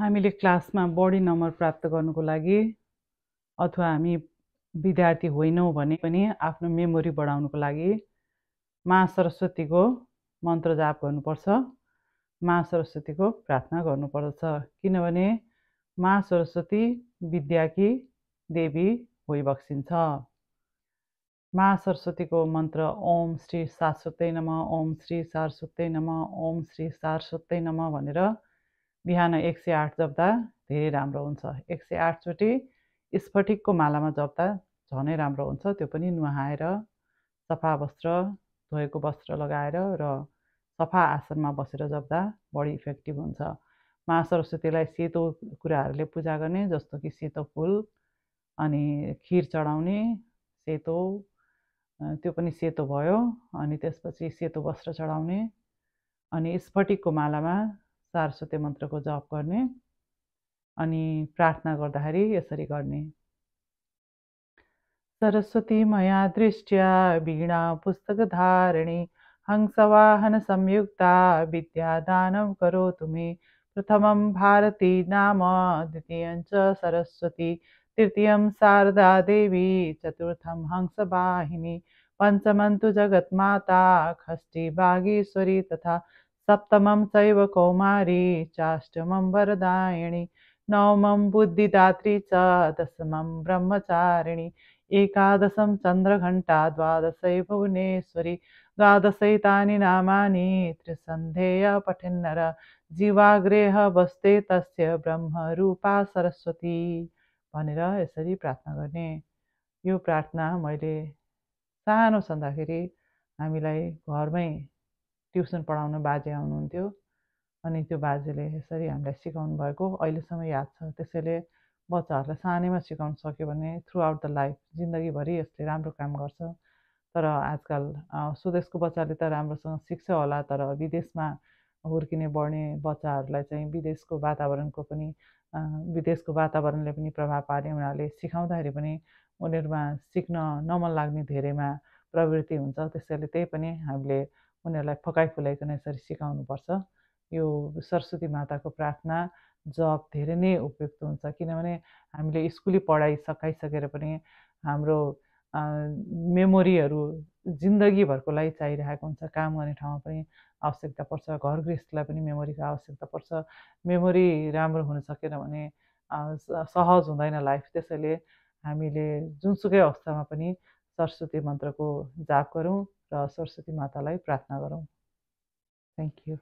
हामीले क्लासमा बढी नम्बर प्राप्त गर्नुको लागि अथवा हामी विद्यार्थी होइनौँ भने पनि आफ्नो मेमोरी बढाउनुको लागि महासरस्वतीको मन्त्र जाप गर्नुपर्छ, महासरस्वतीको प्रार्थना गर्नुपर्दछ। किनभने महासरस्वती विद्याकी देवी होइबक्सिन्छ। महासरस्वतीको मन्त्र ओम श्री शाश्वतै नमः, ओम श्री शाश्वतै नमः, ओम श्री शाश्वतै नमः भनेर बिहान 108 जप्दा धेरै राम्रो हुन्छ। 108 चोटि स्फटिकको मालामा जप्दा झनै राम्रो हुन्छ। त्यो पनि नुहाएर सफा वस्त्र, धोएको वस्त्र लगाएर र सफा आसनमा बसेर जप्दा बढी इफेक्टिभ हुन्छ। महासरस्वतीलाई सेतो कुराहरूले पूजा गर्ने, जस्तो कि सेतो फुल अनि खिर चढाउने, सेतो त्यो पनि सेतो भयो। अनि त्यसपछि सेतो वस्त्र चढाउने अनि स्फटिकको मालामा सरस्वती मन्त्रको जप गर्ने अनि प्रार्थना गर्दाखेरि यसरी गर्ने। सरस्वती मया दृष्ट्या वीणा पुस्तकधारिणी हंसवाहन संयुक्ता विद्यादानं करोतु मे। प्रथमं भारती नाम, द्वितीयं च सरस्वती, तृतीयं शारदा देवी, चतुर्थं हंसवाहिनी, पंचमं तु जगन्माता षष्ठी वागीश्वरी, तथा सप्तमं चैव कौमारी, चाष्टमं वरदायिनी, नवमं बुद्धिदात्री च, दशमं ब्रह्मचारिणी, एकादशं चन्द्रघण्टा, द्वादशै भुवनेश्वरी, द्वादशैतानि नामानि त्रिसन्ध्येय पठेन्नर, जीवाग्रेह वस्ते तस्य ब्रह्मरूपा सरस्वती भनेर यसरी प्रार्थना गर्ने। यो प्रार्थना मैले सानो छँदाखेरि हामीलाई घरमै ट्युसन पढाउन बाजे आउनुहुन्थ्यो अनि त्यो बाजेले यसरी हामीलाई सिकाउनु भएको अहिलेसम्म याद छ। त्यसैले बच्चाहरूलाई सानैमा सिकाउन सक्यो भने थ्रु आउट द लाइफ, जिन्दगीभरि यसले राम्रो काम गर्छ। तर आजकल स्वदेशको बच्चाले त राम्रोसँग सिक्छ होला, तर विदेशमा हुर्किने बढ्ने बच्चाहरूलाई चाहिँ विदेशको वातावरणले पनि प्रभाव पार्ने हुनाले सिकाउँदाखेरि पनि उनीहरूमा सिक्न नमन लाग्ने धेरैमा प्रवृत्ति हुन्छ। त्यसैले त्यही पनि हामीले उनीहरूलाई फकाइफुलाइकन यसरी सिकाउनुपर्छ। यो सरस्वती माताको प्रार्थना जप धेरै नै उपयुक्त हुन्छ। किनभने हामीले स्कुली पढाइ सकाइसकेर पनि हाम्रो मेमोरीहरू जिन्दगीभरको लागि चाहिरहेको हुन्छ। काम गर्ने ठाउँमा पनि आवश्यकता पर्छ, घर गृहस्थलाई पनि मेमोरीको आवश्यकता पर्छ। मेमोरी राम्रो हुन सकेन भने सहज हुँदैन लाइफ। त्यसैले हामीले जुनसुकै अवस्थामा पनि सरस्वती मन्त्रको जाप गरौँ र सरस्वती मातालाई प्रार्थना गरौँ। Thank you.